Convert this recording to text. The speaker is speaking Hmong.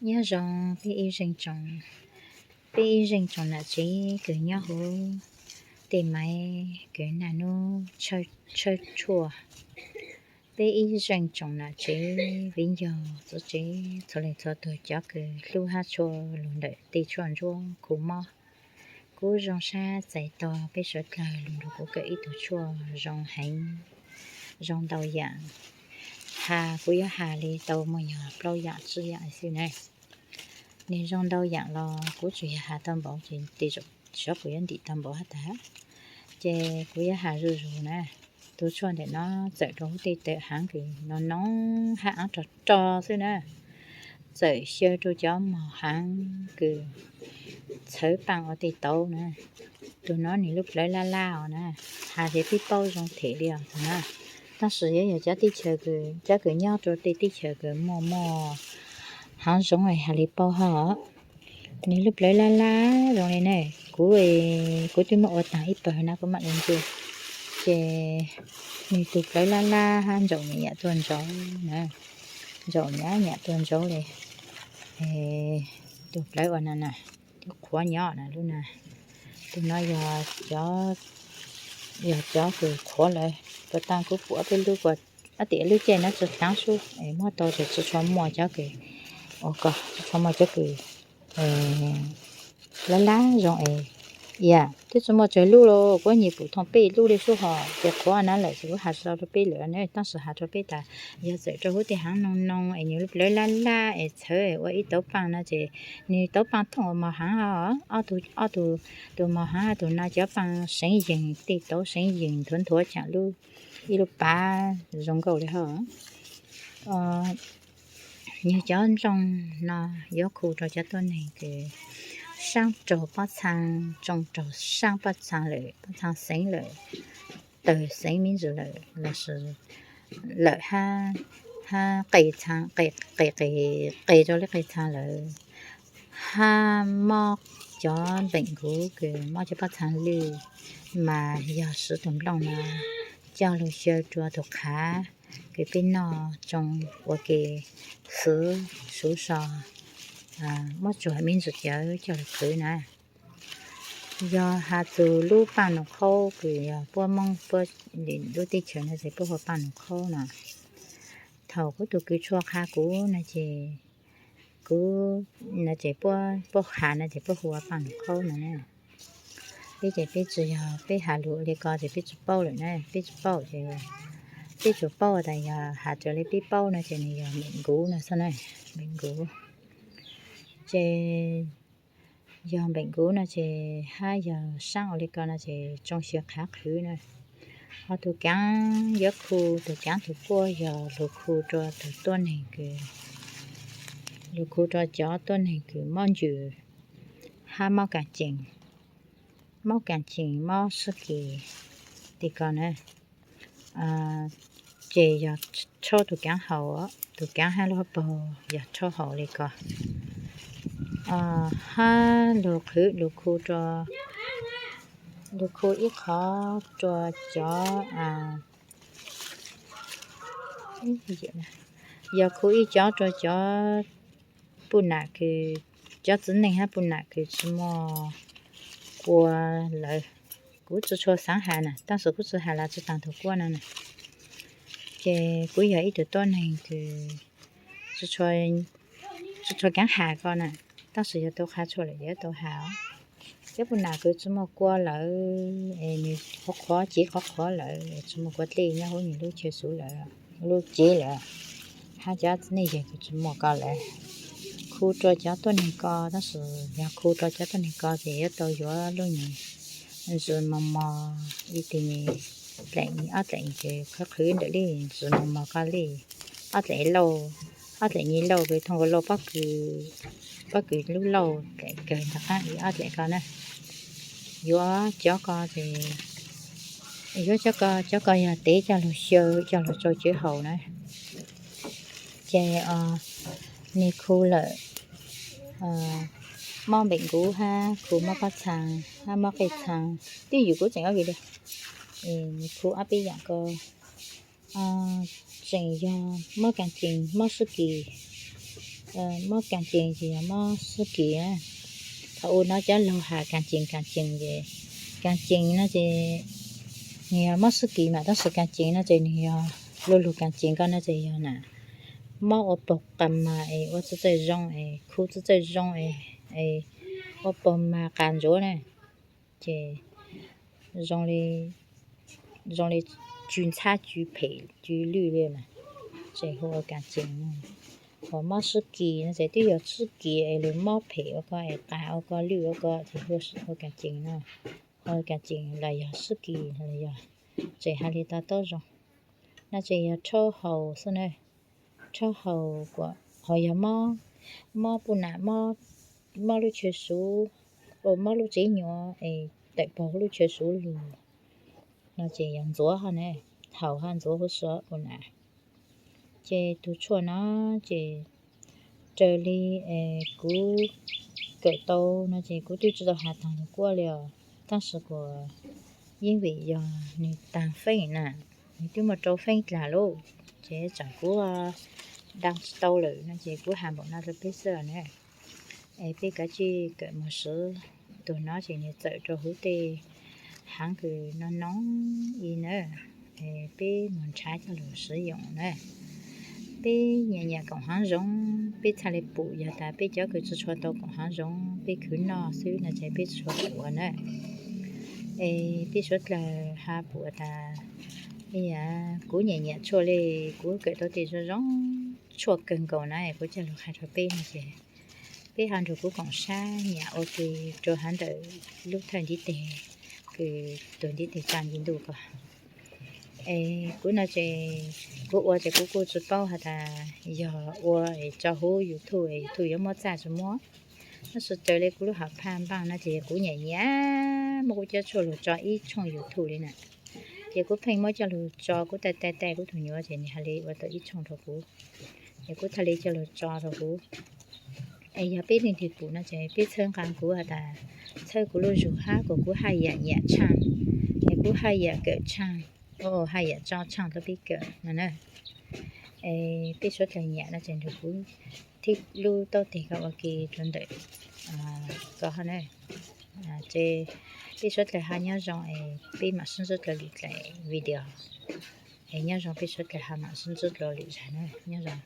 Nyob zoo peb ib zeej tsoom, peb ib zeej tsoom nam tsev kws nyob huv tej maiv kws naj nub tshawb tshuaj. Peb ib zeej tsoom nam tsev viv ncaus txuv tsev txhua leej txhua tug cov kws hlub hab tshua lug ntawm tej tshuaj ntsuab khu mob. Kuv zoo sab txais tog peb suav dlawg lug nrug kuv kawm ib tug tshuaj zoo heev, zoo ntau yaam. Has kuv yuav has le tau muaj yog plaub yaam tsib yaam xwb na. Nws zoo ntau yaam los kuv tsuas yog has tau npaum ces tej zaum xyov kuv yuav ntim tau npaum hab tas, ces kuv yuav has zuj zus na. Tus tshuaj ntawm no txawm rau huv tej tawm haav kws no no hab aav rog rog xwb na, txawm xyaw rau cov mos haav kws txhawv paaj ua tej tauv na. Tus no nws lub plawv laj laj os na, has ces peb paub zoo them li os tus na. Tab sis yuav yog cov teb chaws, cov kws nyob rau tej teb chaws kws muaj muaj haav zoov has li paub hab os. Nws lub plawv laj laj zoo li ne, kuv, kuv twb muab ua taag ib pawg na kuv mam li ntsia. Ces nws tus plawv laj laj hab ntsaum nyam nyam tuaj ntsaud na, ntsaum nyam nyam tuaj ntsaud li. Tus plawv ua na na, qhuav nyob na lub na. Tus no yog cov kws qhuav lawm, puas tas kuv pum ob peb lub, ob tim lub caij no tsi taav sub, muab tau ces tsi tshua muaj cov kws ua ko, tsi tshua muaj cov kws lab lab zoo es, iam twb tsi muaj tsawg lub los kuv nyiam pum thooj peb lub li sub hos ces qhuav na lawm ces kuv has tsi tau rau peb lawm ne. Tab sis has rau peb tas yog txawm rau huv tej haav noo noo es nws lub plawv laj laj es txhawv ua ib tauv paaj no ces nws tauv paaj thooj ua mos haav os. Ob tug, ob tug, tus mos haav hab tus no cov paaj seev yeeg, tej tauv seev yeeg nthuav nthuav caam lub, ib lub pav zoo nkauj li hab. Yog cov nplooj no yuav khu rau cov tuab neeg kws saab raug pob txhaa, tsoo raug saab pob txhaa lawm, pob txhaa xeev lawm, tawg xeev me ntsis lawm lossis lawm hab, hab qe, qe, qe rau lub qe txhaa lawm, hab mob cov npeem nkuv kws mob cov pob txhaa lwj, mas yog siv tus nplooj no coj lug xyaw rua tus qhav kws peb noj tsoo ua ke xwv suv so, muab tsuag me ntsis cawv coj lug qhwv na. Yog has txug lub paaj num qhaub kws yog puab Moob puab lub teb chaws no ces puab hu ua paaj num qhaub no. Thaum kuv tus kws tshua qha kuv no ces, kuv no ces puab, puab has no ces puab hu ua paaj num qhaub no na. Peb ces peb tsi yog, peb has lug li ko ces peb tsi paub lawm na, peb tsi paub ces peb tsuas paub tas yog has raws li peb paub no ces nws yog npeem nkuv no xwb na, npeem nkuv. Ces yog npeem nkuv no ces hab yog saab ua li ko no ces tsoo xyaw qhav qhwv na. Ho tus kaav yuav khu, tus kaav tus puab yog lug khu rua tus tuab neeg kws, lug khu rua cov tuab neeg kws mob ntsws hab mob kaam cees, mob kaam cees mob sib kis li ko na. Ces yog rhaub tus kaav haus, tus kaav hab lub hauv paug yog rhaub haus li ko. Hab lug qhwv, lug khu rua, lug khu ib qhov rua cov, yog khu ib cov rua cov puj nam kws, cov txiv neej hab puj nam kws tsi muaj kua lawm. Kuv tsi tshua xaav has na, tab sis kuv tsi has los tsi taag tug kuab no na. Ces kuv yog ib tug tuab neeg kws tsi tshua kaav has ko na, tab sis yog tau qha tshua lawm yuav tau has. Cov puj nam kws tsi muaj kua lawm es nws qhuav qhuav, cev qhuav qhuav lawm, tsi muaj kua dlej nyob huv nws lub chaw xwb lawm, lub cev lawm, hab cov txiv neej yawg kws tsi muaj ko lawm, khu rua cov tuab neeg ko, tab sis yog khu rua cov tuab neeg ko ces yuav tau yuav lub nyuas ntsis mos mos ib teg, dlaim ob dlaim ces qhwv qhwv ntawm lub ntsis mos mos ko li, ob dlaim lauj, ob dlaim nyuas lauj kws thooj nkaus lauj pob kws, pob kws lub lauj dlaim kawg ntawm qaab ib ob dlaim ko na. Yuav cov ko ces, yuav cov ko, cov ko yog tev coj lug xyaw coj lug tsau cawv haus na. Ces nws khu lawm mob npeem nkuv hab khu mob pob txhaa hab mob qej txhaa, twb yog kuv tseem ob vim li, nws khu ob peb yaam ko, tseem yog mob kaam cees mob sib kis, Mob kaas cees ces yog mob sib kis. Thaum ub no cov laug has kaas cees kaas cees ces, kaas cees no ces nws yog mob sib kis mas, tab sis kaas cees no ces nws yog, lu lug kaas cees ko no ces yog na, mob ua paug qas mas es ua txawj txawj zoo es khu txawj txawj zoo es ua paug mas qas ntsuav na, ces zoo li, zoo li tsw ntxhab tsw phem tsw lwj li na, ces hu ua kaas cees no. Hos mob sib kis no ces twb yog sib kis es lug mob phem ua ko es qas ua ko lwj ua ko ces hu ua kaas cees no. Hu kaas cees los yog sib kis los yog, ces hais li to taub zoo. No ces yog rhaub haus xwb na, rhaub haus, hos yog mob puj nam, mob lub chaw suv, mob lub tsev nyuam es tawm paug lub chaw suv lug no ces yog ntxuav hov na, haus hov ntxuav huv si puj nam. Ces tus tshuaj no ces raws li kuv kawm tau no ces kuv twb tsis tau has tag nrho kuab li os, tab sis kuas yeej vim yog nws taag feeb na, nws twb muaj rau feeb dlaag lauj, ces tseem kuv da tsis tau lawm no ces kuv has npaum no rau peb xwb na. Es peb kav tsij kawm mus siv, tus no ces nws txawm rau huv tej haav kws no no i na, peb mus nrhav coj lug siv yoos na. Peb nyiam nyiam koom haav zoov, peb txhaj li pum, yog tas peb cov kws tsis tshua tau koom haav zoov peb khwv noj xwb no ces peb tsis tshua pum na. Es peb suav dlawg has pum tas, kuv nyiam nyiam tshuaj li, kuv kawm tau tej zoo zoo tshuaj kawg nkaus na, kuv coj lug qha rau peb no ces peb ho nrug kuv koom sab nyiam ua ke rua haav ntawm lub thawj ntiv teg, kws tug ntiv teg tsa nti ntuj ko. Es kuv no ces kuv ua ces kuv kuj tsis paub has tas yog ua es tso huv YouTube es YouTube yuav muab txaj tsis muab. Tab sis raws li kuv lub hom phaj npaaj no ces kuv nyiam nyiam muab kuv cov tshuaj lug tso ib tshooj YouTube li na. Ces kuv pheej muab coj lug tso, kuv taij taij taij kuv tug nyuam ces nws hais li ua tau ib tshooj rau kuv, es kuv thiaj li coj lug tso rau huv. Es yog peb leej twg pum no ces peb txhawb nqa kuv has tas, txhawb kuv lub zug hab kuas kuv haj yam nyiam tshaaj, es kuv haj yam kawm tshaaj, haj yam tso tshaaj rau peb kawm no na. Es peb suav dlawg nyiam no ces nrug kuv thib lub taub teg ko ua ke rua ntawm ko hab na. Ces peb suav dlawg hab nyob zoo es peb mam sib ntsib dlua lwm daim video. Es nyob zoo peb suav dlawg hab mam sib ntsib dlua lwm zag na, nyob zoo.